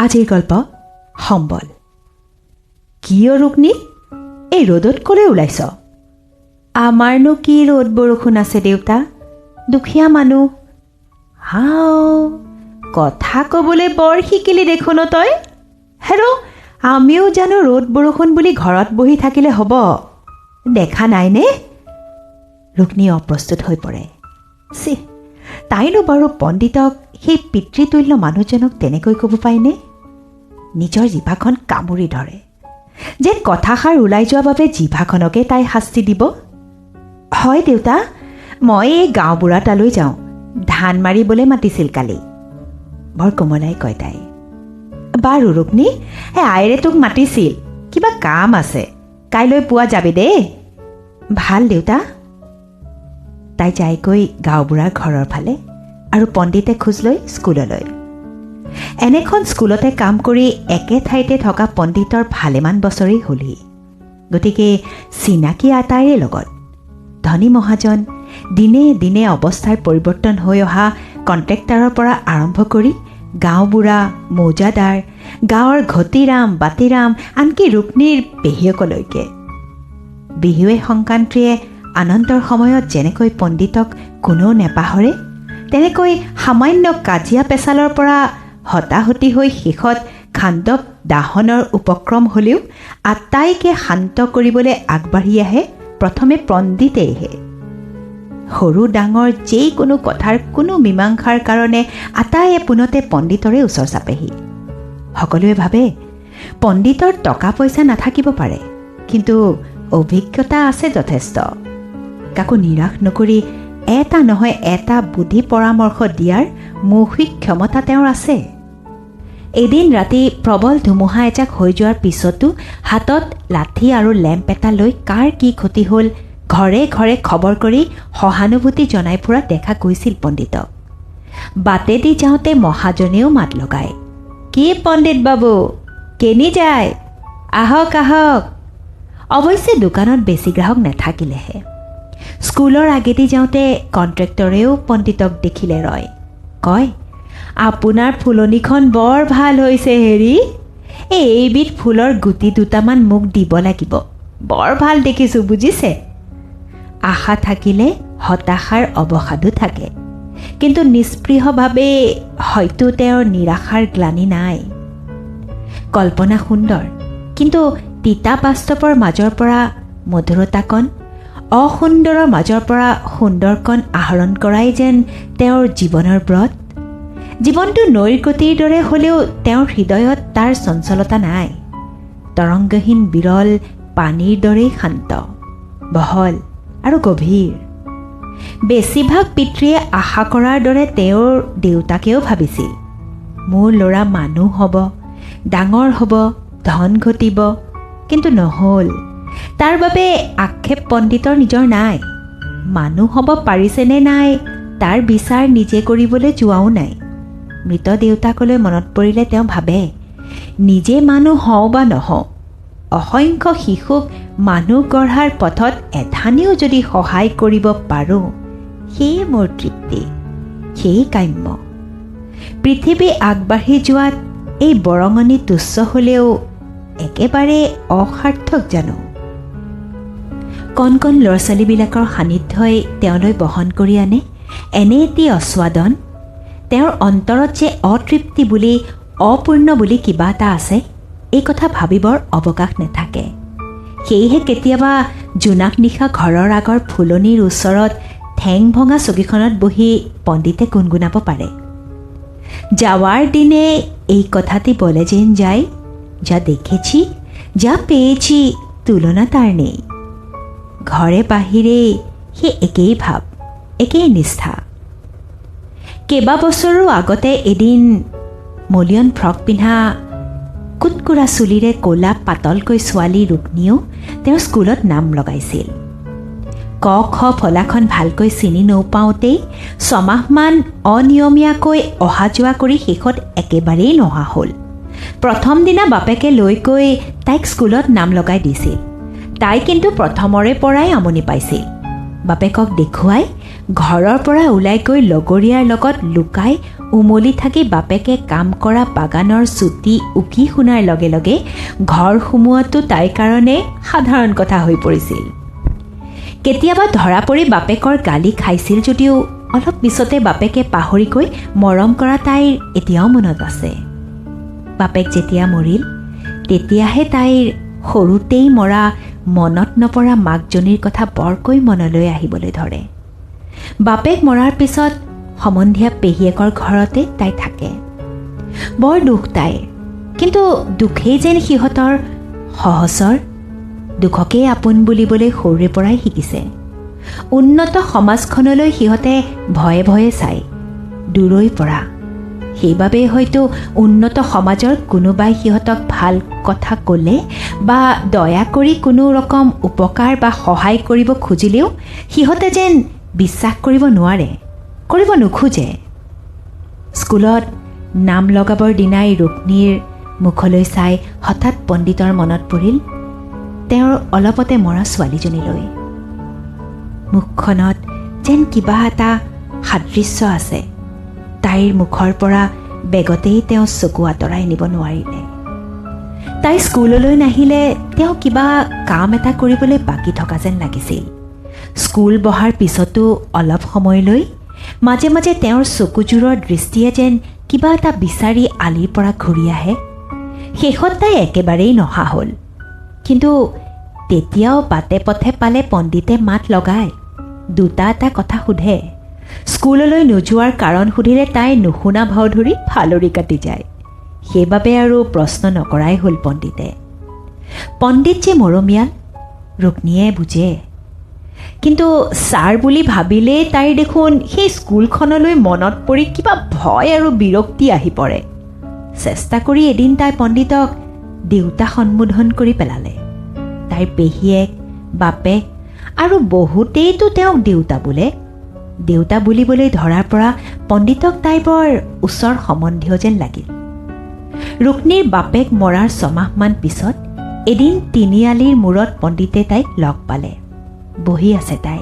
আজিৰ গল্প সম্বল। কিয় ৰুক্মিণী, এই ৰ'দত ক'লৈ ওলাইছ? আমাৰনো কি ৰ'দ বৰষুণ আছে দেউতা, দুখীয়া মানুহ। হাও, কথা ক'বলৈ বৰ শিকিলি দেখোন তই। হেৰ', আমিও জানো ৰ'দ বৰষুণ বুলি ঘৰত বহি থাকিলে হ'ব? দেখা নাইনে? ৰুক্মিণী অপ্ৰস্তুত হৈ পৰে। চি, তাইনো বাৰু পণ্ডিতক, সেই পিতৃতুল্য মানুহজনক তেনেকৈ ক'ব পায়নে? নিজৰ জিভাখন কামুৰি ধৰে, যেন কথাষাৰ ওলাই যোৱা বাবে জিভাখনকে তাই শাস্তি দিব। হয় দেউতা, মই এই গাঁওবুঢ়া তালৈ যাওঁ, ধান মাৰিবলৈ মাতিছিল কালি, বৰ কোমলাই কয় তাই। বাৰু ৰুক্মিণী, এই আইৰে তোক মাতিছিল, কিবা কাম আছে, কাইলৈ পুৱা যাবি দেই। ভাল দেউতা। তাই যায়গৈ গাঁওবুঢ়াৰ ঘৰৰ ফালে আৰু পণ্ডিতে খোজ লৈ স্কুললৈ। এনেখন স্কুলতে কাম কৰি একে ঠাইতে থকা পণ্ডিতৰ ভালেমান বছৰেই হ'লহি, গতিকে চিনাকি আটাইৰে লগত। ধনী মহাজন, দিনে দিনে অৱস্থাৰ পৰিৱৰ্তন হৈ অহা কণ্ট্ৰেক্টাৰৰ পৰা আৰম্ভ কৰি গাঁওবুঢ়া, মৌজাদাৰ, গাঁৱৰ ঘটিৰাম, বাতিৰাম, আনকি ৰুক্মিণীৰ পেহীয়েকলৈকে। বিহুৱে সংক্ৰান্তিয়ে আনন্দৰ সময়ত যেনেকৈ পণ্ডিতক কোনেও নেপাহৰে, তেনেকৈ সামান্য কাজিয়া পেচালৰ পৰা হতাহতি হৈ শেষত খাণ্ডৱ দাহনৰ উপক্ৰম হ'লেও আটাইকে শান্ত কৰিবলৈ আগবাঢ়ি আহে প্ৰথমে পণ্ডিতেইহে। সৰু ডাঙৰ যিকোনো কথাৰ কোনো মীমাংসাৰ কাৰণে আটাইয়ে পোনতে পণ্ডিতৰে ওচৰ চাপেহি। সকলোৱে ভাবে পণ্ডিতৰ টকা পইচা নাথাকিব পাৰে, কিন্তু অভিজ্ঞতা আছে যথেষ্ট। কাকো নিৰাশ নকৰি এটা নহয় এটা বুদ্ধি পৰামৰ্শ দিয়াৰ মৌখিক ক্ষমতা তেওঁৰ আছে। এদিন ৰাতি প্ৰবল ধুমুহা এজাক হৈ যোৱাৰ পিছতো হাতত লাঠি আৰু লেম্প এটা লৈ কাৰ কি ক্ষতি হ'ল ঘৰে ঘৰে খবৰ কৰি সহানুভূতি জনাই ফুৰা দেখা গৈছিল পণ্ডিতক। বাটেদি যাওঁতে মহাজনেও মাত লগায়, কি পণ্ডিত বাবু, কেনি যায়? আহক আহক। অৱশ্যে দোকানত বেছি গ্ৰাহক নাথাকিলেহে। স্কুলৰ আগেদি যাওঁতে কণ্ট্ৰেক্টৰেও পণ্ডিতক দেখিলে ৰয়, কয়, আপোনাৰ ফুলনিখন বৰ ভাল হৈছে হেৰি, এইবিধ ফুলৰ গুটি দুটামান মোক দিব লাগিব, বৰ ভাল দেখিছোঁ বুজিছে। আশা থাকিলে হতাশাৰ অৱসাদো থাকে, কিন্তু নিস্পৃহভাৱে হয়তো তেওঁৰ নিৰাশাৰ গ্লানি নাই। কল্পনা সুন্দৰ, কিন্তু তিতা বাস্তৱৰ মাজৰ পৰা মধুৰতাকণ, অসুন্দৰৰ মাজৰ পৰা সুন্দৰকণ আহৰণ কৰাই যেন তেওঁৰ জীৱনৰ ব্ৰত। জীৱনটো নৈৰ গতিৰ দৰে হ'লেও তেওঁৰ হৃদয়ত তাৰ চঞ্চলতা নাই। তৰংগহীন বিৰল পানীৰ দৰেই শান্ত, বহল আৰু গভীৰ। বেছিভাগ পিতৃয়ে আশা কৰাৰ দৰে তেওঁৰ দেউতাকেও ভাবিছিল, মোৰ ল'ৰা মানুহ হ'ব, ডাঙৰ হ'ব, ধন ঘটিব, কিন্তু নহ'ল। তাৰ বাবে আক্ষেপ পণ্ডিতৰ নিজৰ নাই। মানুহ হ'ব পাৰিছেনে নাই তাৰ বিচাৰ নিজে কৰিবলৈ যোৱাও নাই। মৃত দেউতাকলৈ মনত পৰিলে তেওঁ ভাবে, নিজে মানুহ হওঁ বা নহওঁ, অসংখ্য শিশুক মানুহ গঢ়াৰ পথত এধানিও যদি সহায় কৰিব পাৰোঁ, সেয়ে মোৰ তৃপ্তি, সেয়ে কাম্য। পৃথিৱী আগবাঢ়ি যোৱাত এই বৰঙণি তুচ্ছ হ'লেও একেবাৰে অসাৰ্থক জানো? কণ কণ ল'ৰা ছোৱালীবিলাকৰ সান্নিধ্যই তেওঁলৈ বহন কৰি আনে এনে এটি আস্বাদন। তেওঁৰ অন্তৰত যে অতৃপ্তি বুলি, অপূৰ্ণ বুলি কিবা এটা আছে, এই কথা ভাবিবৰ অৱকাশ নাথাকে। সেয়েহে কেতিয়াবা জোনাক নিশা ঘৰৰ আগৰ ফুলনিৰ ওচৰত ঠেং ভঙা চকীখনত বহি পণ্ডিতে গুণগুণাব পাৰে, যাওয়ার দিনে এই কথাটি বলে যেন যায়, যা দেখেছি যা পেয়েছি তুলনা তার নেই। ঘৰে বাহিৰে সেই একেই ভাৱ, একেই নিষ্ঠা। কেইবাবছৰো আগতে এদিন মলিয়ন ফ্ৰক পিন্ধা কুটকুৰা চুলিৰে ক'লা পাতলকৈ ছোৱালী ৰুক্মিণীয়েও তেওঁৰ স্কুলত নাম লগাইছিল। ক খ ফলাখন ভালকৈ চিনি নৌপাওঁতেই ছমাহমান অনিয়মীয়াকৈ অহা যোৱা কৰি শেষত একেবাৰেই নহা হ'ল। প্ৰথম দিনা বাপেকে লৈ গৈ তাইক স্কুলত নাম লগাই দিছিল। তাই কিন্তু প্ৰথমৰে পৰাই আমনি পাইছিল। বাপেকক দেখুৱাই ঘৰৰ পৰা ওলাই গৈ লগৰীয়াৰ লগত লুকাই উমলি থাকি বাপেকে কাম কৰা বাগানৰ চুটি উকি শুনাৰ লগে লগে ঘৰ সোমোৱাটো তাইৰ কাৰণে সাধাৰণ কথা হৈ পৰিছিল। কেতিয়াবা ধৰা পৰি বাপেকৰ গালি খাইছিল যদিও অলপ পিছতে বাপেকে পাহৰি গৈ মৰম কৰা তাইৰ এতিয়াও মনত আছে। বাপেক যেতিয়া মৰিল তেতিয়াহে তাইৰ সৰুতেই মৰা মনত নপৰা মাকজনীৰ কথা বৰকৈ মনলৈ আহিবলৈ ধৰে। বাপেক মৰাৰ পিছত সম্বন্ধীয়া পেহীয়েকৰ ঘৰতে তাই থাকে। বৰ দুখ তাইৰ, কিন্তু দুখেই যেন সিহঁতৰ সহচৰ। দুখকেই আপোন বুলিবলৈ সৰুৰে পৰাই শিকিছে। উন্নত সমাজখনলৈ সিহঁতে ভয়ে ভয়ে চায় দূৰৈৰ পৰা। সেইবাবেই হয়তো উন্নত সমাজৰ কোনোবাই সিহঁতক ভাল কথা ক'লে বা দয়া কৰি কোনো ৰকম উপকাৰ বা সহায় কৰিব খুজিলেও সিহঁতে যেন বিশ্বাস কৰিব নোৱাৰে, কৰিব নোখোজে। স্কুলত নাম লগাবৰ দিনাই ৰুক্মিণীৰ মুখলৈ চাই হঠাৎ পণ্ডিতৰ মনত পৰিল তেওঁৰ অলপতে মৰা ছোৱালীজনীলৈ। মুখখনত যেন কিবা এটা সাদৃশ্য আছে। তাইৰ মুখৰ পৰা বেগতেই তেওঁ চকু আঁতৰাই নিব নোৱাৰিলে। তাই স্কুললৈ নাহিলে তেওঁ কিবা কাম এটা কৰিবলৈ বাকী থকা যেন লাগিছিল। স্কুল বহাৰ পিছতো অলপ সময়লৈ মাজে মাজে তেওঁৰ চকুযোৰৰ দৃষ্টিয়ে যেন কিবা এটা বিচাৰি আলিৰ পৰা ঘূৰি আহে। শেষত তাই একেবাৰেই নহা হ'ল। কিন্তু তেতিয়াও বাটে পথে পালে পণ্ডিতে মাত লগায়, দুটা এটা কথা সোধে। স্কুললৈ নোযোৱাৰ কাৰণ সুধিলে তাই নুশুনা ভাও ধৰি ফালৰি কাটি যায়। সেইবাবে আৰু প্ৰশ্ন নকৰাই হ'ল পণ্ডিতে। পণ্ডিত যে মৰমীয়াল ৰুক্মিণীয়ে বুজে, কিন্তু ছাৰ বুলি ভাবিলেই তাইৰ দেখোন সেই স্কুলখনলৈ মনত পৰি কিবা ভয় আৰু বিৰক্তি আহি পৰে। চেষ্টা কৰি এদিন তাই পণ্ডিতক দেউতা সম্বোধন কৰি পেলালে। তাইৰ পেহীয়েক, বাপেক আৰু বহুতেইতো তেওঁক দেউতা বোলে। দেউতা বুলিবলৈ ধৰাৰ পৰা পণ্ডিতক তাই বৰ ওচৰ সম্বন্ধীয় যেন লাগিল। ৰুক্মিণীৰ বাপেক মৰাৰ ছমাহমান পিছত এদিন তিনিআলিৰ মূৰত পণ্ডিতে তাইক লগ পালে। বহি আছে তাই,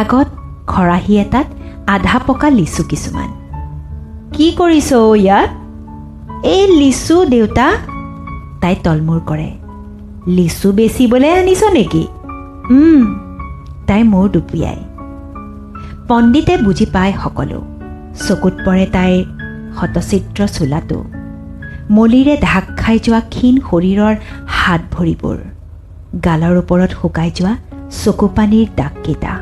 আগত খৰাহী এটাত আধা পকা লিচু কিছুমান। কি কৰিছ ইয়াত? এই লিচু দেউতা, তাই তলমূৰ কৰে। লিচু বেচিবলৈ আনিছ নেকি? তাই মূৰ দুপিয়াই। পণ্ডিতে বুজি পায় সকলো। চকুত পৰে তাইৰ শতচিত্ৰ চোলাটো, মলিৰে ঢাক খাই যোৱা ক্ষীণ শৰীৰৰ হাত ভৰিবোৰ, গালৰ ওপৰত শুকাই যোৱা চকুপানীৰ দাগকেইটা।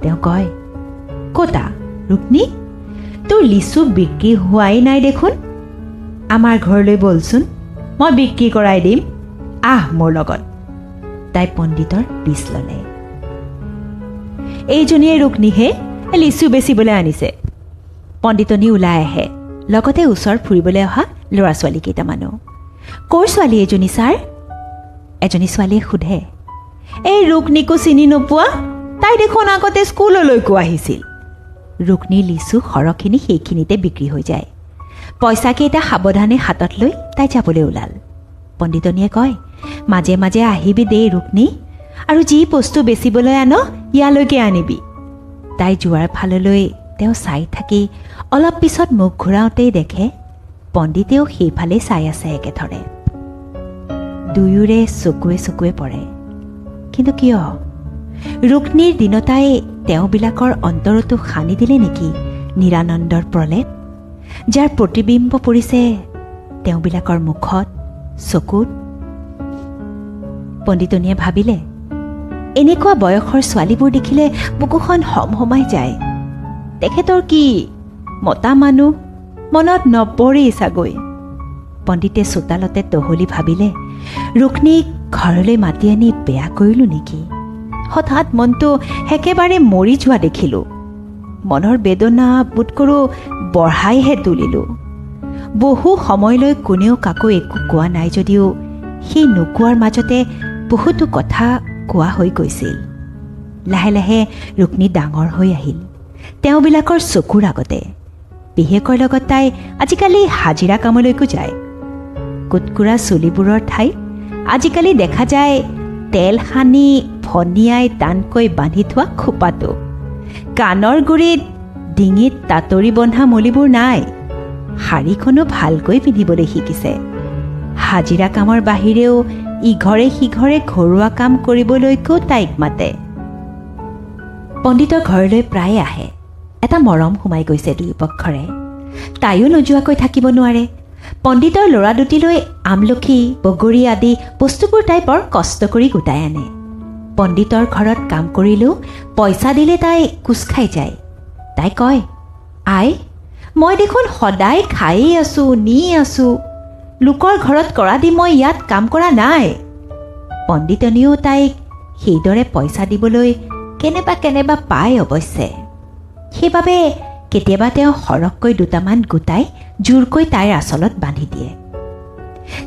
তেওঁ কয়, ক'তা ৰুক্মিণী, তোৰ লিচু বিক্ৰী হোৱাই নাই দেখোন। আমাৰ ঘৰলৈ ব'লচোন, মই বিক্ৰী কৰাই দিম, আহ মোৰ লগত। তাই পণ্ডিতৰ পিছ ল'লে। এইজনীয়ে ৰুক্মিণীহে লিচু বেচিবলৈ আনিছে। পণ্ডিতনী ওলাই আহে, লগতে ওচৰ ফুৰিবলৈ অহা ল'ৰা ছোৱালী কেইটামানো। ক'ৰ ছোৱালী এইজনী ছাৰ? এজনী ছোৱালীয়ে সোধে। এই ৰুক্মিণীকো চিনি নোপোৱা? তাই দেখোন আগতে স্কুললৈকো আহিছিল। ৰুক্মিণীৰ লিচু সৰহখিনি সেইখিনিতে বিক্ৰী হৈ যায়। পইচাকেইটা সাৱধানে হাতত লৈ তাই যাবলৈ ওলাল। পণ্ডিতনীয়ে কয়, মাজে মাজে আহিবি দেই ৰুক্মিণী, আৰু যি বস্তু বেচিবলৈ আন ইয়ালৈকে আনিবি। তাই যোৱাৰ ফাললৈ তেওঁ চাই থাকি অলপ পিছত মুখ ঘূৰাওঁতেই দেখে পণ্ডিতেও সেইফালেই চাই আছে একেথৰে। দুয়োৰে চকুৱে চকুৱে পৰে। কিন্তু কিয় ৰুক্মিণীৰ দিনতাই তেওঁবিলাকৰ অন্তৰতো সানি দিলে নেকি নিৰানন্দৰ প্ৰলেপ, যাৰ প্ৰতিবিম্ব পৰিছে তেওঁবিলাকৰ মুখত, চকুত? পণ্ডিতনীয়ে ভাবিলে, এনেকুৱা বয়সৰ ছোৱালীবোৰ দেখিলে বুকুখন হমহমাই যায়। তেখেতৰ কি মতা মানুহ মনত নপৰেই চাগৈ। পণ্ডিতে চোতালতে তহলি ভাবিলে, ৰুক্মিণীক ঘৰলৈ মাতি আনি বেয়া কৰিলোঁ নেকি? হঠাৎ মনটো একেবাৰে মৰি যোৱা দেখিলোঁ। মনৰ বেদনা বোধকৰো বঢ়াইহে তুলিলোঁ। বহু সময়লৈ কোনেও কাকো একো কোৱা নাই যদিও সেই নোকোৱাৰ মাজতে বহুতো কথা কোৱা হৈ গৈছিল। লাহে লাহে ৰুক্মিণী ডাঙৰ হৈ আহিল তেওঁবিলাকৰ চকুৰ আগতে। পেহীয়েকৰ লগত তাই আজিকালি হাজিৰা কামলৈকো যায়। কুটকুৰা চুলিবোৰৰ ঠাইত আজিকালি দেখা যায় তেল সানি ফনিয়াই টানকৈ বান্ধি থোৱা খোপাটো, কাণৰ গুৰিত ডিঙিত তাঁতৰি বন্ধা মলিবোৰ নাই। শাৰীখনো ভালকৈ পিন্ধিবলৈ শিকিছে। হাজিৰা কামৰ বাহিৰেও ইঘৰে সিঘৰে ঘৰুৱা কাম কৰিবলৈকো তাইক মাতে। পণ্ডিতৰ ঘৰলৈ প্ৰায়ে আহে। এটা মৰম সোমাই গৈছে দুয়োপক্ষৰে। তাইও নোযোৱাকৈ থাকিব নোৱাৰে। পণ্ডিতৰ ল'ৰা দুটিলৈ আমলখি, বগৰী আদি বস্তুবোৰ তাই বৰ কষ্ট কৰি গোটাই আনে। পণ্ডিতৰ ঘৰত কাম কৰিলেও পইচা দিলে তাই কোচ খাই যায়। তাই কয়, আই, মই দেখোন সদায় খায়েই আছোঁ, নি আছোঁ। লোকৰ ঘৰত কৰা দি মই ইয়াত কাম কৰা নাই। পণ্ডিতনীয়েও তাইক সেইদৰে পইচা দিবলৈ কেনেবা কেনেবা পায় অৱশ্যে। সেইবাবে কেতিয়াবা তেওঁ সৰহকৈ দুটামান গোটাই জোৰকৈ তাইৰ আঁচলত বান্ধি দিয়ে।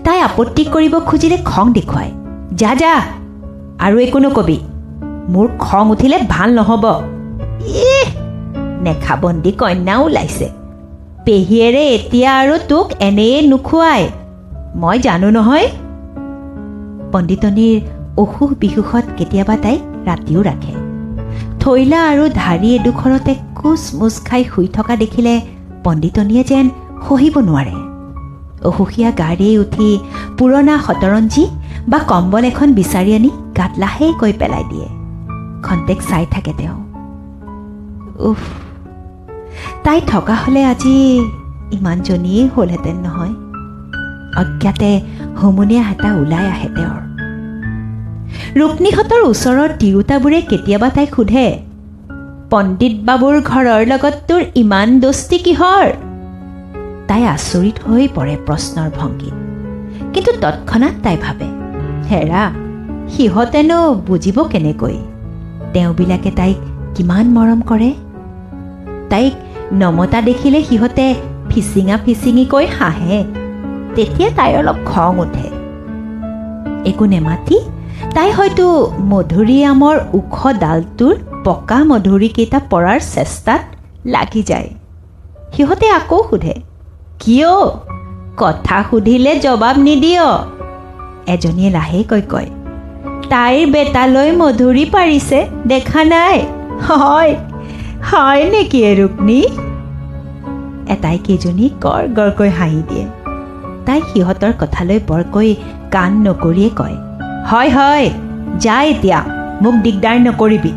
তাই আপত্তি কৰিব খুজিলে খং দেখুৱায়, যা যা, আৰু একো নকবি, মোৰ খং উঠিলে ভাল নহ'ব। ইহ, নেখাবন্দী কন্যা ওলাইছে। পেহীয়েৰে এতিয়া আৰু তোক এনেয়ে নোখোৱায়, মই জানো নহয়। পণ্ডিতনীৰ অসুখ বিসুখত কেতিয়াবা তাইক ৰাতিও ৰাখে। থৈলা আৰু ঢাৰি এডোখৰতে কোচ মোচ খাই শুই থকা দেখিলে পণ্ডিতনীয়ে যেন সহিব নোৱাৰে। অসুখীয়া গাড়ীয়ে উঠি পুৰণা শতৰঞ্জী বা কম্বল এখন বিচাৰি আনি গাত লাহেকৈ পেলাই দিয়ে। খন্তেক চাই থাকে তেওঁ। উফ, তাই থকা হ'লে আজি ইমানজনীয়েই হ'লহেঁতেন নহয়। অজ্ঞাতে হুমুনিয়া এটা ওলাই আহে তেওঁৰ। ৰুক্মীহঁতৰ ওচৰৰ তিৰোতাবোৰে কেতিয়াবা তাইক সোধে, পণ্ডিত বাবুৰ ঘৰৰ লগত তোৰ ইমান দোস্তি কিহৰ? তাই আচৰিত হৈ পৰে প্ৰশ্নৰ ভংগীত। কিন্তু তৎক্ষণাত তাই ভাবে, হেৰা, সিহঁতেনো বুজিব কেনেকৈ তেওঁবিলাকে তাইক কিমান মৰম কৰে। তাইক নমতা দেখিলে সিহঁতে ফিচিঙা ফিচিঙিকৈ হাঁহে। তেতিয়া তাইৰ অলপ খং উঠে। একো নেমাতি তাই হয়তো মধুৰিআমৰ ওখ ডালটোৰ পকা মধুৰিকেইটা পৰাৰ চেষ্টাত লাগি যায়। সিহঁতে আকৌ সোধে, কিয় কথা সুধিলে জবাব নিদিয়? এজনীয়ে লাহেকৈ কয়, তাইৰ বেটালৈ মধুৰি পাৰিছে দেখা নাই? হয় হয় নেকি ৰুক্মী? এটাই কেইজনী গৰ গৰকৈ হাঁহি দিয়ে। তাই সিহঁতৰ কথালৈ বৰকৈ কাণ নকৰিয়ে কয়, হয় হয়, যা এতিয়া, মোক দিগদাৰ নকৰিবি।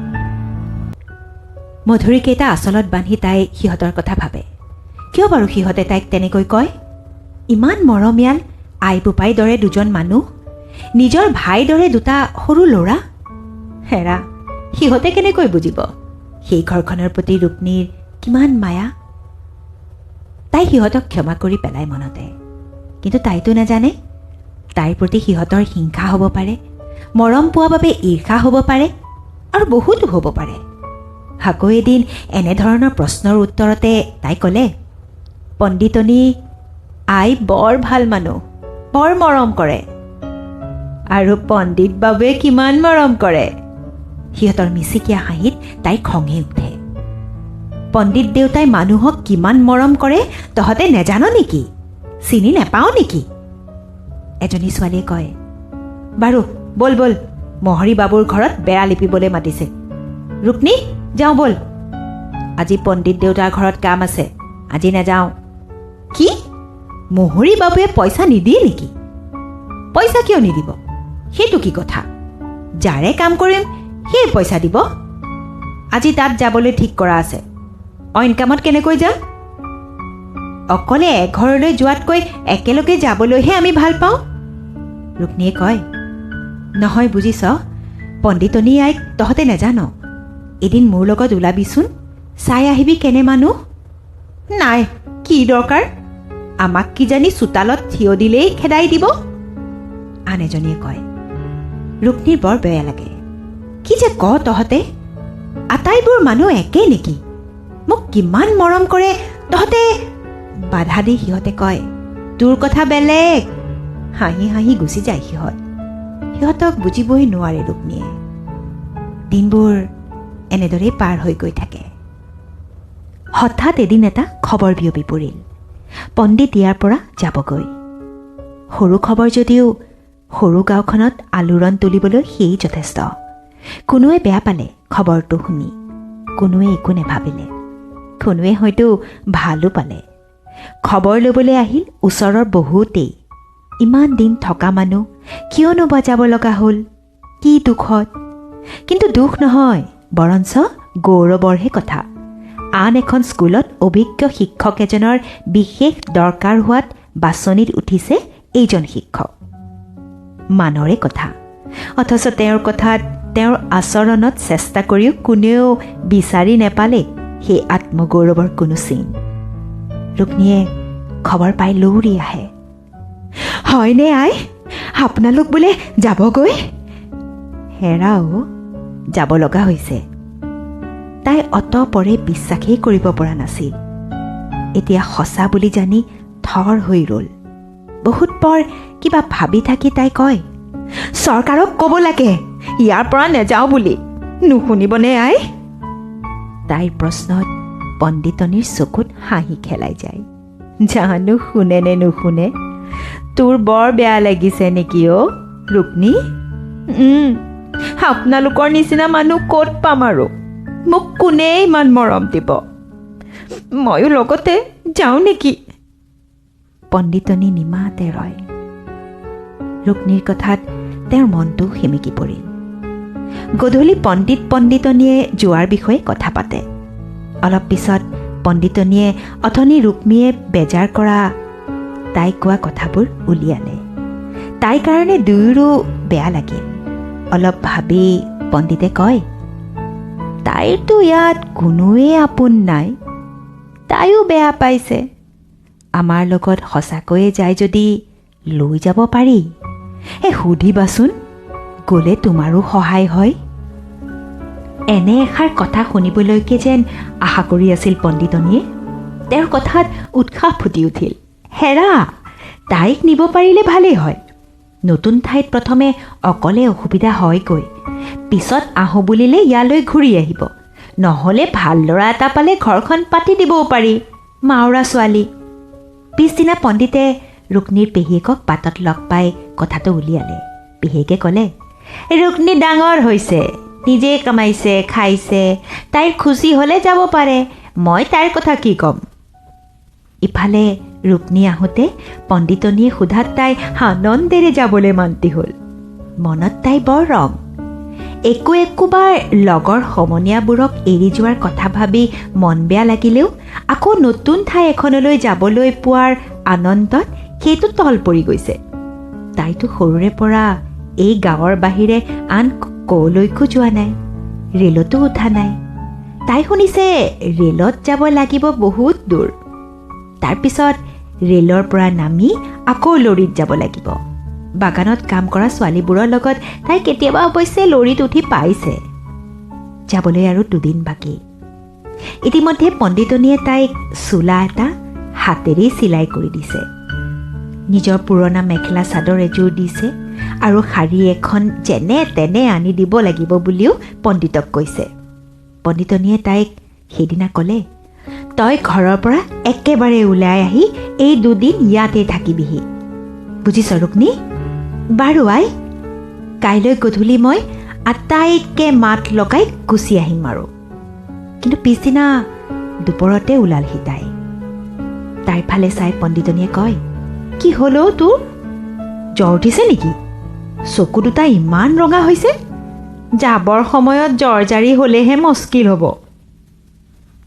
মধুৰিকেইটা আঁচলত বান্ধি তাই সিহঁতৰ কথা ভাবে। কিয় বাৰু সিহঁতে তাইক তেনেকৈ কয়? ইমান মৰমীয়াল আই বোপাইৰ দৰে দুজন মানুহ, নিজৰ ভাইৰ দৰে দুটা সৰু ল'ৰা। হেৰা, সিহঁতে কেনেকৈ বুজিব সেই ঘৰখনৰ প্ৰতি ৰুক্মীৰ কিমান মায়া? তাই সিহঁতক ক্ষমা কৰি পেলায় মনতে। কিন্তু তাইতো নাজানে তাইৰ প্ৰতি সিহঁতৰ হিংসা হ'ব পাৰে, মৰম পোৱা বাবে ঈৰ্ষা হ'ব পাৰে, আৰু বহুতো হ'ব পাৰে। আকৌ এদিন এনেধৰণৰ প্ৰশ্নৰ উত্তৰতে তাই ক'লে, পণ্ডিতনী আই বৰ ভাল মানুহ, বৰ মৰম কৰে। আৰু পণ্ডিত বাবুৱে কিমান মৰম কৰে। সিহঁতৰ মিচিকীয়া হাঁহিত তাইৰ খঙে উঠে। পণ্ডিত দেউতাই মানুহক কিমান মৰম কৰে তহঁতে নেজান নেকি? চিনি নেপাওঁ নেকি? এজনী ছোৱালীয়ে কয়, বাৰু ব'ল ব'ল, মহৰী বাবুৰ ঘৰত বেৰা লিপিবলৈ মাতিছে। ৰুক্মী, যাওঁ ব'ল, আজি পণ্ডিত দেউতাৰ ঘৰত কাম আছে, আজি নাযাওঁ। কি, মহৰী বাবুৱে পইচা নিদিয়ে নেকি? পইচা কিয় নিদিব? সেইটো কি কথা? যাৰে কাম কৰিম সেই পইচা দিব। আজি তাত যাবলৈ ঠিক কৰা আছে, অইন কামত কেনেকৈ যাম? অকলে এঘৰলৈ যোৱাতকৈ একেলগে যাবলৈহে আমি ভাল পাওঁ। ৰুক্মীয়ে কয়, নহয় বুজিছ, পণ্ডিতনী আইক তহঁতে নেজান। এদিন মোৰ লগত ওলাবিচোন, চাই আহিবি কেনে মানুহ। নাই, কি দৰকাৰ, আমাক কিজানি চোতালত থিয় দিলেই খেদাই দিব। আন এজনীয়ে কয়। ৰুক্মীৰ বৰ বেয়া লাগে। কি যে ক তহঁতে, আটাইবোৰ মানুহ একেই নেকি? মোক কিমান মৰম কৰে তহঁতে। বাধা দি সিহঁতে কয়, তোৰ কথা বেলেগ। হাঁহি হাঁহি গুচি যায় সিহঁত। সিহঁতক বুজিবই নোৱাৰে ৰুক্মীয়ে। দিনবোৰ এনেদৰেই পাৰ হৈ গৈ থাকে। হঠাৎ এদিন এটা খবৰ বিয়পি পৰিল, পণ্ডিত ইয়াৰ পৰা যাবগৈ। সৰু খবৰ যদিও সৰু গাঁওখনত আলোড়ন তুলিবলৈ সেয়ে যথেষ্ট। কোনোৱে বেয়া পালে খবৰটো শুনি, কোনোৱে একো নাভাবিলে। কোনোৱে হয়তো ভালো পালে। খবৰ ল'বলৈ আহিল ওচৰৰ বহুতেই। ইমান দিন থকা মানুহ কিয়নো বা যাব লগা হ'ল, কি দুখত? কিন্তু দুখ নহয়, বৰঞ্চ গৌৰৱৰহে কথা। আন এখন স্কুলত অভিজ্ঞ শিক্ষক এজনৰ বিশেষ দৰকাৰ হোৱাত বাছনিত উঠিছে এইজন শিক্ষক। মানৰে কথা, অথচ তেওঁৰ কথাত, তেওঁৰ আচৰণত চেষ্টা কৰিও কোনেও বিচাৰি নেপালে সেই আত্মগৌৰৱৰ কোনো চিন। ৰুক্মীয়ে খবৰ পাই লৌৰি আহে। হয়নে আই, আপোনালোক বোলে যাবগৈ? হেৰাও, যাব লগা হৈছে। তাই অতপৰে বিশ্বাসেই কৰিব পৰা নাছিল। এতিয়া সঁচা বুলি জানি থৰ হৈ ৰ'ল। বহুত পৰ কিবা ভাবি থাকি তাই কয়, চৰকাৰক ক'ব লাগে ইয়াৰ পৰা নেযাওঁ বুলি, নুশুনিবনে আই? তাইৰ প্ৰশ্নত পণ্ডিতনীৰ চকুত হাঁহি খেলাই যায়। জানো শুনে নে নুশুনে। তোৰ বৰ বেয়া লাগিছে নেকি অ' ৰুক্মী? আপোনালোকৰ নিচিনা মানুহ ক'ত পাম আৰু, মোক কোনে ইমান মৰম দিব? ময়ো লগতে যাওঁ নেকি? পণ্ডিতনী নিমাতে ৰয়। ৰুক্মীৰ কথাত তেওঁৰ মনটো সেমেকি পৰিল। গধূলি পণ্ডিত পণ্ডিতনীয়ে যোৱাৰ বিষয়ে কথা পাতে। অলপ পিছত পণ্ডিতনীয়ে অথনি ৰুক্মীয়ে বেজাৰ কৰা তাই কোৱা কথাবোৰ উলিয়ালে। তাইৰ কাৰণে দুয়োৰো বেয়া লাগিল। অলপ ভাবি পণ্ডিতে কয়, তাইৰতো ইয়াত কোনোৱেই আপোন নাই, তাইও বেয়া পাইছে। আমাৰ লগত সঁচাকৈয়ে যায় যদি লৈ যাব পাৰি। এই সুধিবাচোন, গ'লে তোমাৰো সহায় হয়। এনে এষাৰ কথা শুনিবলৈকে যেন আশা কৰি আছিল পণ্ডিতনীয়ে। তেওঁৰ কথাত উৎসাহ ফুটি উঠিল। হেৰা, তাইক নিব পাৰিলে ভালেই হয়। নতুন ঠাইত প্ৰথমে অকলে অসুবিধা হয়গৈ, পিছত আহোঁ বুলিলে ইয়ালৈ ঘূৰি আহিব। নহ'লে ভাল ল'ৰা এটা পালে ঘৰখন পাতি দিবও পাৰি, মাওৰা ছোৱালী। পিছদিনা পণ্ডিতে ৰুক্মীৰ পেহীয়েকক বাটত লগ পাই কথাটো উলিয়ালে। পেহীয়েকে ক'লে, ৰুক্মী ডাঙৰ হৈছে, নিজে কামাইছে খাইছে, তাইৰ খুচি হ'লে যাব পাৰে, মই তাইৰ কথা কি ক'ম। ইফালে ৰুক্মী আহোঁতে পণ্ডিতনীয়ে সোধাত তাই আনন্দেৰে যাবলৈ মান্তি হ'ল। মনত তাই বৰ ৰং। একো একোবাৰ লগৰ সমনীয়াবোৰক এৰি যোৱাৰ কথা ভাবি মন বেয়া লাগিলেও আকৌ নতুন ঠাই এখনলৈ যাবলৈ পোৱাৰ আনন্দত সেইটো তল পৰি গৈছে। তাইতো সৰুৰে পৰা এই গাঁৱৰ বাহিৰে আন ক'লৈকো যোৱা নাই, ৰেলতো উঠা নাই। তাই শুনিছে ৰেলত যাব লাগিব বহুত দূৰ, তাৰপিছত ৰেলৰ পৰা নামি আকৌ লৰীত যাব লাগিব। বাগানত কাম কৰা ছোৱালীবোৰৰ লগত তাই কেতিয়াবা অৱশ্যে লৰীত উঠি পাইছে। যাবলৈ আৰু দুদিন বাকী। ইতিমধ্যে পণ্ডিতনীয়ে তাইক চোলা এটা হাতেৰেই চিলাই কৰি দিছে, নিজৰ পুৰণা মেখেলা চাদৰ এযোৰ দিছে আৰু শাৰী এখন যেনে তেনে আনি দিব লাগিব বুলিও পণ্ডিতক কৈছে। পণ্ডিতনীয়ে তাইক সেইদিনা ক'লে, তই ঘৰৰ পৰা একেবাৰে ওলাই আহি এই দুদিন ইয়াতে থাকিবিহি, বুজিছ ৰুক্মী? বাৰু আই, কাইলৈ গধূলি মই আটাইতকৈ মাত লগাই গুচি আহিম আৰু। কিন্তু পিছদিনা দুপৰতে ওলালহি তাই। তাইৰ ফালে চাই পণ্ডিতনীয়ে কয়, কি হ'ল অ' তোৰ, জ্বৰ উঠিছে নেকি? চকু দুটা ইমান ৰঙা হৈছে, যাবৰ সময়ত জ্বৰ জাৰি হ'লেহে মস্কিল হ'ব।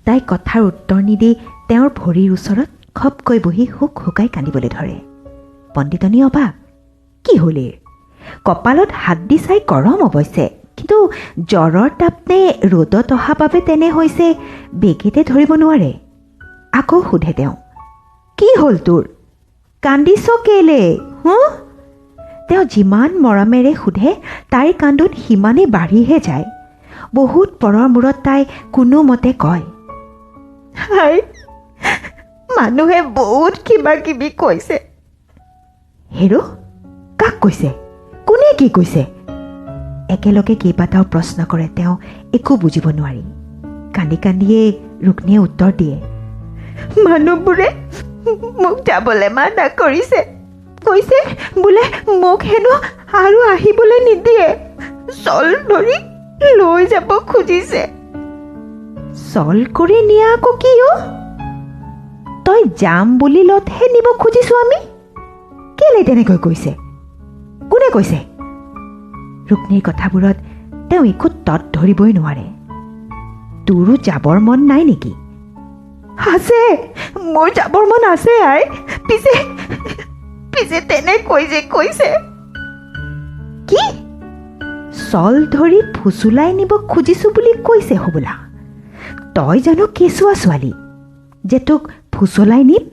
তাই কথাৰ উত্তৰ নিদি তেওঁৰ ভৰিৰ ওচৰত খপকৈ বহি হুক হুকাই কান্দিবলৈ ধৰে। পণ্ডিতনী অবাক, কি হ'ল এইৰ? কপালত হাত দি চাই গৰম অৱশ্যে, কিন্তু জ্বৰৰ তাপ নে ৰ'দত অহা বাবে তেনে হৈছে বেগেতে ধৰিব নোৱাৰে। আকৌ সোধে তেওঁ, কি হ'ল তোৰ, কান্দিছ কেলে হু? তেওঁ যিমান মৰমেৰে সোধে তাইৰ কান্দোন সিমানেই বাঢ়িহে যায়। বহুত পৰৰ মূৰত তাই কোনোমতে কয়, হাই, মানুহে বহুত কিবা কিবি কৈছে। হেৰ', কাক কৈছে, কোনে কি কৈছে? একেলগে কেইবাটাও প্ৰশ্ন কৰে তেওঁ, একো বুজিব নোৱাৰি। কান্দি কান্দিয়ে ৰুক্মীয়ে উত্তৰ দিয়ে, মানুহবোৰে মোক যাবলৈ মানা কৰিছে, কৈছে বোলে মোক হেনো আৰু আহিবলৈ নিদিয়ে, চল ধৰি লৈ যাব খুজিছে। চল কৰি নিয়া আকৌ কি অ'? তই যাম বুলি লতহে নিব খুজিছোঁ আমি। কেলে তেনেকৈ কৈছে? কোনে কৈছে? ৰুক্মীৰ কথাবোৰত তেওঁ একো তত ধৰিবই নোৱাৰে। তোৰো যাবৰ মন নাই নেকি? আছে, মোৰ যাবৰ মন আছে আই, পিছে পিছে তেনেকৈ যে কৈছে। কি চল ধৰি ফুচুলাই নিব খুজিছোঁ বুলি কৈছে হ'বলা? তই জানো কেঁচুৱা ছোৱালী যে তোক ফুচলাই নিম?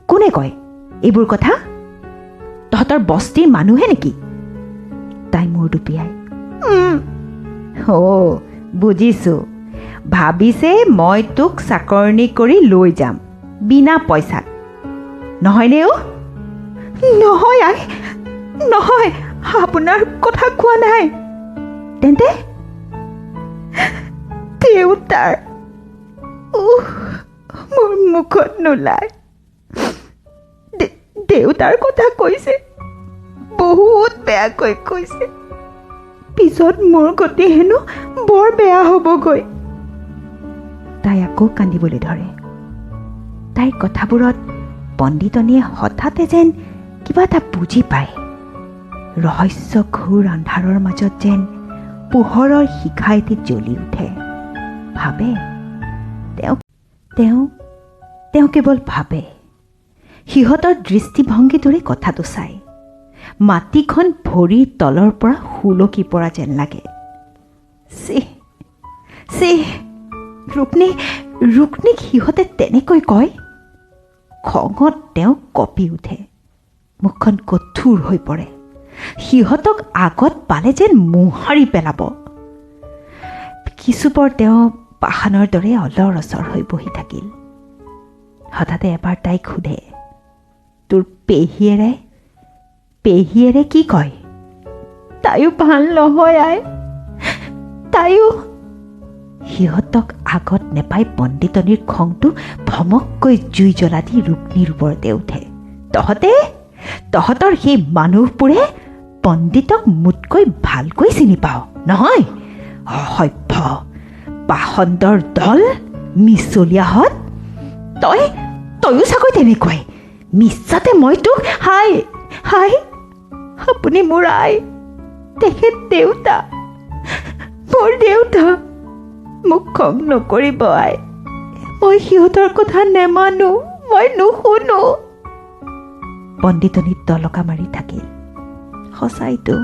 কোনে কয় এইবোৰ কথা? তহঁতৰ বস্তিৰ মানুহে নেকি? তাই মূৰ দুপিয়াই, অ' বুজিছোঁ, ভাবিছে মই তোক চাকৰণি কৰি লৈ যাম বিনা পইচাত, নহয়নে অ'? নহয় আই, নহয়, আপোনাৰ কথা কোৱা নাই। তেন্তে দেউতাৰ, মোৰ মুখত নোলায়, দেউতাৰ কথা কৈছে, বহুত বেয়াকৈ কৈছে। পিছত মোৰ গতি হেনো বৰ বেয়া হ'বগৈ। তাই আকৌ কান্দিবলৈ ধৰে। তাইৰ কথাবোৰত পণ্ডিতনীয়ে হঠাতে যেন কিবা এটা বুজি পায়। ৰহস্য ঘোৰ আন্ধাৰৰ মাজত যেন পোহৰৰ শিখা এটি জ্বলি উঠে। ভাবে তেওঁ তেওঁ তেওঁ কেৱল ভাবে, সিহঁতৰ দৃষ্টিভংগীটোৰে কথাটো চাই মাটিখন ভৰিৰ তলৰ পৰা সুলকি পৰা যেন লাগে। চি চি, ৰুক্মী, ৰুক্মীক সিহঁতে তেনেকৈ কয়? খঙত তেওঁ কঁপি উঠে, মুখখন কঠোৰ হৈ পৰে। সিহঁতক আগত পালে যেন মোহাৰি পেলাব। কিছুপৰ তেওঁ পাষাণৰ দৰে অলৰ অচৰ হৈ বহি থাকিল। হঠাতে এবাৰ তাইক সোধে, তোৰ পেহীয়েৰে পেহীয়েৰে কি কয়? তাইও ভাল নহয় আই, তাইও। সিহঁতক আগত নেপাই পণ্ডিতনীৰ খংটো ভমককৈ জুই জ্বলা দি ৰুক্মীৰ ওপৰতে উঠে। তহঁতে, তহঁতৰ সেই মানুহবোৰে পণ্ডিতক মোতকৈ ভালকৈ চিনি পাৱ নহয়? অসভ্য পাষণ্ডৰ দল, মিছলীয়াহঁত। তই তয়ো চাগৈ তেনেকুৱাই। মিছাতে মই তোক, হাই হাই, আপুনি মোৰ আই, তেখেত দেউতা, মোৰ দেউতা। মোক খং নকৰিব আই, মই সিহঁতৰ কথা নেমানো, মই নুশুনো। পণ্ডিতনী তলকা মাৰি থাকিল। সঁচাইতো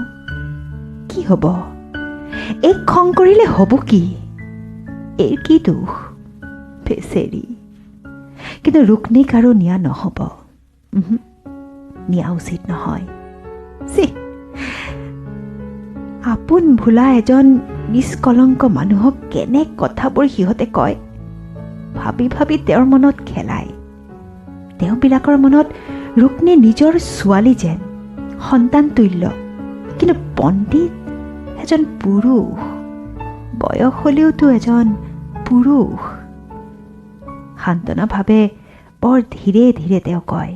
কি হ'ব? এই খং কৰিলে হ'ব কি? এইৰ কি দোষ বেচেৰি? কিন্তু ৰুক্মীক আৰু নিয়া নহ'ব, নিয়া উচিত নহয়। চি, আপোন ভোলা এজন নিষ্কলংক মানুহক কেনে কথাবোৰ সিহঁতে কয় ভাবি ভাবি তেওঁৰ মনত খেলায়। তেওঁবিলাকৰ মনত ৰুক্মী নিজৰ ছোৱালী যেন, সন্তান তুল্য। কিন্তু পণ্ডিত এজন পুৰুষ, বয়স হ'লেওতো এজন পুৰুষ। সান্তনাভাৱে বৰ ধীৰে ধীৰে তেওঁ কয়,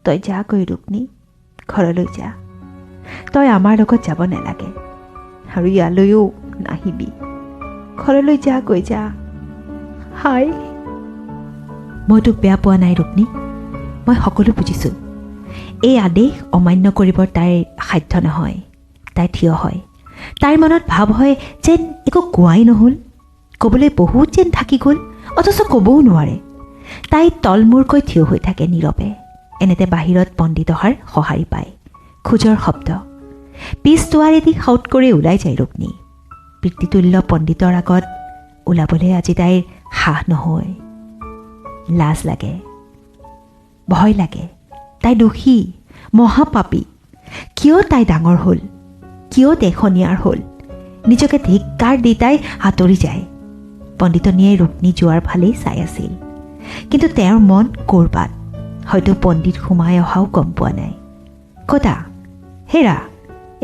তই যাগৈ ৰুক্মী, ঘৰলৈ যা। তই আমাৰ লগত যাব নালাগে আৰু ইয়ালৈও নাহিবি। ঘৰলৈ যাগৈ যা। হাই, মই তোক বেয়া পোৱা নাই ৰুক্মী, মই সকলো বুজিছোঁ। এই আদেশ অমান্য কৰিবৰ তাইৰ সাধ্য নহয়। তাই থিয় হয়। তাইৰ মনত ভাৱ হয় যেন একো কোৱাই নহ'ল, ক'বলৈ বহুত যেন থাকি গ'ল, অথচ ক'বও নোৱাৰে। তাই তলমূৰকৈ থিয় হৈ থাকে নীৰৱে। এনেতে বাহিৰত পণ্ডিত অহাৰ সঁহাৰি পায়, খোজৰ শব্দ। পিছ দুৱাৰেদি সাউত কৰি ওলাই যায় ৰুক্মী। পিতৃতুল্য পণ্ডিতৰ আগত ওলাবলৈ আজি তাইৰ সাহ নহয়। লাজ লাগে, ভয় লাগে। তাই দোষী, মহাপাপী। কিয় তাই ডাঙৰ হ'ল, কিয় দেখনীয়াৰ হ'ল? নিজকে ধিক্কাৰ দি তাই আঁতৰি যায়। পণ্ডিতনীয়ে ৰুক্মী যোৱাৰ ফালেই চাই আছিল, কিন্তু তেওঁৰ মন ক'ৰবাত। হয়তো পণ্ডিত সোমাই অহাও গম পোৱা নাই। কতা, হেৰা,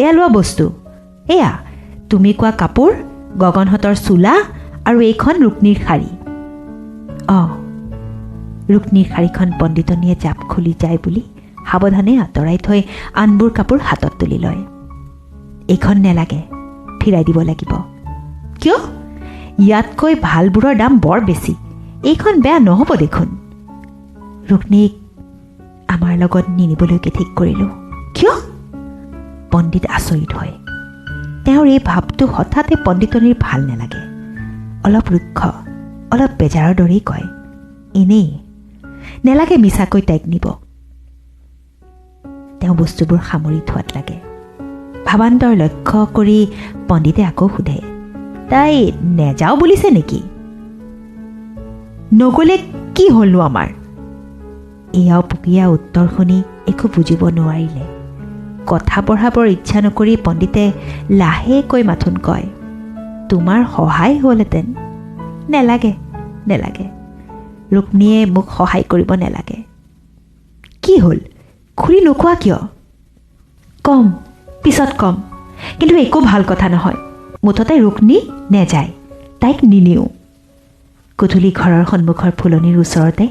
এয়া লোৱা বস্তু, এয়া তুমি কোৱা কাপোৰ, গগনহঁতৰ চোলা আৰু এইখন ৰুক্মীৰ শাৰী। অঁ, ৰুক্মীৰ শাৰীখন পণ্ডিতনীয়ে জাপ খুলি যায় বুলি সাৱধানে আঁতৰাই থৈ আনবোৰ কাপোৰ হাতত তুলি লয়। এইখন নেলাগে, ফিৰাই দিব লাগিব। কিয়? ইয়াতকৈ ভালবোৰৰ দাম বৰ বেছি, এইখন বেয়া নহ'ব দেখোন। ৰুক্মিণীক আমাৰ লগত নিনিবলৈকে ঠিক কৰিলোঁ। কিয়? পণ্ডিত আচৰিত হয়। তেওঁৰ এই ভাৱটো হঠাতে পণ্ডিতনীৰ ভাল নালাগে। অলপ ৰুক্ষ, অলপ বেজাৰৰ দৰেই কয়, এনেই নেলাগে মিছাকৈ তাইক নিব। তেওঁ বস্তুবোৰ সামৰি থোৱাত লাগে। ভাৱান্তৰ লক্ষ্য কৰি পণ্ডিতে আকৌ সোধে, তাই নেযাওঁ বুলিছে নেকি? নগ'লে কি হ'লনো আমাৰ? এয়াও পুকীয়া উত্তৰ শুনি একো বুজিব নোৱাৰিলে। কথা বঢ়াবৰ ইচ্ছা নকৰি পণ্ডিতে লাহেকৈ মাথোন কয়, তোমাৰ সহায় হ'লহেঁতেন। নেলাগে নেলাগে, ৰুক্মিণীয়ে মোক সহায় কৰিব নেলাগে। কি হ'ল খুলি নোকোৱা কিয়? কম, পিছত কম, কিন্তু একো ভাল কথা নহয়। মুঠতে ৰুক্মিণী নেযায়, তাইক নিনিওঁ। গধূলি ঘৰৰ সন্মুখৰ ফুলনিৰ ওচৰতে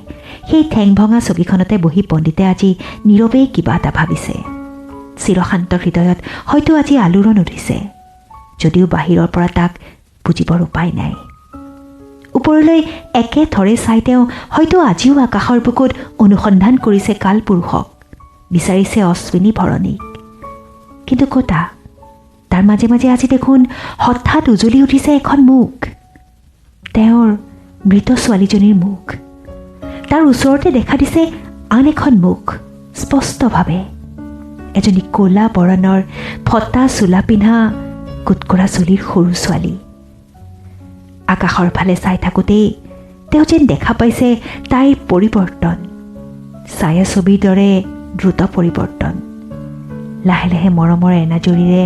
সেই ঠেং ভঙা চকীখনতে বহি পণ্ডিতে আজি নীৰৱেই কিবা এটা ভাবিছে। চিৰশান্ত হৃদয়ত হয়তো আজি আলোড়ন উঠিছে, যদিও বাহিৰৰ পৰা তাক বুজিবৰ উপায় নাই। ওপৰলৈ একে থৰে চাই তেওঁ হয়তো আজিও আকাশৰ বুকুত অনুসন্ধান কৰিছে কালপুৰুষক, বিচাৰিছে অশ্বিনী ভৰণীক। কিন্তু ক'তা, তাৰ মাজে মাজে আজি দেখোন হঠাৎ উজলি উঠিছে এখন মুখ, তেওঁৰ মৃত ছোৱালীজনীৰ মুখ। তাৰ ওচৰতে দেখা দিছে আন এখন মুখ, স্পষ্টভাৱে এজনী ক'লা বৰণৰ ফটা চোলা পিন্ধা কুটকৰা চুলিৰ সৰু ছোৱালী। আকাশৰ ফালে চাই থাকোঁতেই তেওঁ যেন দেখা পাইছে তাইৰ পৰিৱৰ্তন, ছায়াছবিৰ দৰে দ্ৰুত পৰিৱৰ্তন। লাহে লাহে মৰমৰ এনাজৰীৰে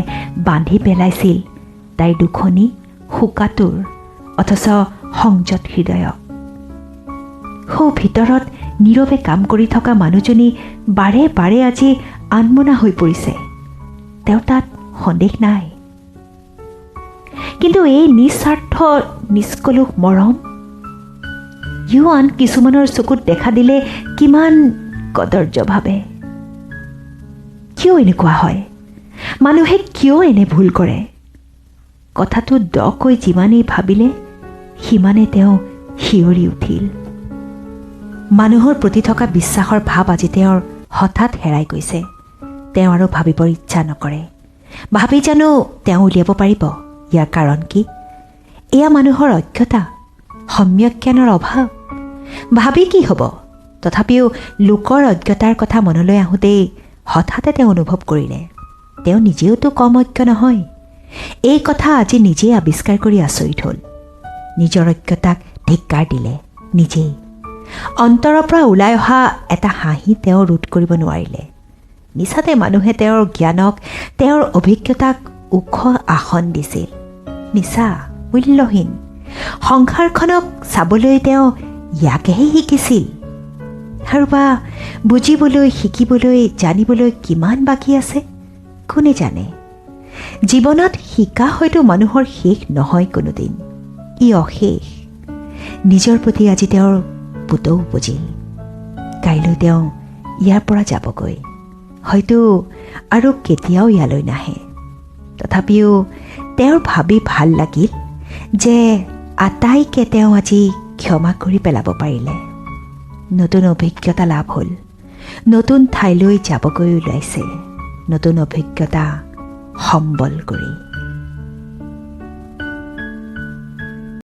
বান্ধি পেলাইছিল তাইৰ দুখনি শোকাতুৰ অথচ সংযত হৃদয়ক। সৌ ভিতৰত নীৰৱে কাম কৰি থকা মানুহজনী বাৰে বাৰে আজি আনমনা হৈ পৰিছে, তেওঁৰ তাত সন্দেহ নাই। কিন্তু এই নিস্বাৰ্থ নিষ্কলুষ মৰম ইও আন কিছুমানৰ চকুত দেখা দিলে কিমান কদৰ্যভাৱে। কিয় এনেকুৱা হয়? মানুহে কিয় এনে ভুল কৰে? কথাটো দকৈ যিমানেই ভাবিলে সিমানে তেওঁ শিয়ৰি উঠিল। মানুহৰ প্ৰতি থকা বিশ্বাসৰ ভাৱ আজি তেওঁৰ হঠাৎ হেৰাই গৈছে। তেওঁ আৰু ভাবিবৰ ইচ্ছা নকৰে। ভাবি জানো তেওঁ উলিয়াব পাৰিব ইয়াৰ কাৰণ কি? এয়া মানুহৰ অজ্ঞতা, সম্যক জ্ঞানৰ অভাৱ। ভাবি কি হ'ব? তথাপিও লোকৰ অজ্ঞতাৰ কথা মনলৈ আহোঁতেই হঠাতে তেওঁ অনুভৱ কৰিলে তেওঁ নিজেওতো কম অজ্ঞ নহয়। এই কথা আজি নিজেই আৱিষ্কাৰ কৰি আচৰিত হ'ল। নিজৰ অজ্ঞতাক ধিক্কাৰ দিলে নিজেই। অন্তৰৰ পৰা ওলাই অহা এটা হাঁহি তেওঁ ৰোধ কৰিব নোৱাৰিলে। মিছাতে মানুহে তেওঁৰ জ্ঞানক, তেওঁৰ অভিজ্ঞতাক ওখ আসন দিছিল। মিছা, মূল্যহীন সংসাৰখনক চাবলৈ তেওঁ ইয়াকেহে শিকিছিল। আৰু বা বুজিবলৈ, শিকিবলৈ, জানিবলৈ কিমান বাকী আছে কোনে জানে? জীৱনত শিকা হয়তো মানুহৰ শেষ নহয় কোনোদিন, ই অশেষ। নিজৰ প্ৰতি আজি তেওঁৰ পুতৌ বুজিল। কাইলৈ তেওঁ ইয়াৰ পৰা যাবগৈ, হয়তো আৰু কেতিয়াও ইয়ালৈ নাহে। তথাপিও তেওঁৰ ভাবি ভাল লাগিল যে আটাইকে তেওঁ আজি ক্ষমা কৰি পেলাব পাৰিলে। নতুন অভিজ্ঞতা লাভ হ'ল, নতুন ঠাইলৈ যাবগৈ ওলাইছে, নতুন অভিজ্ঞতা সম্বল কৰি।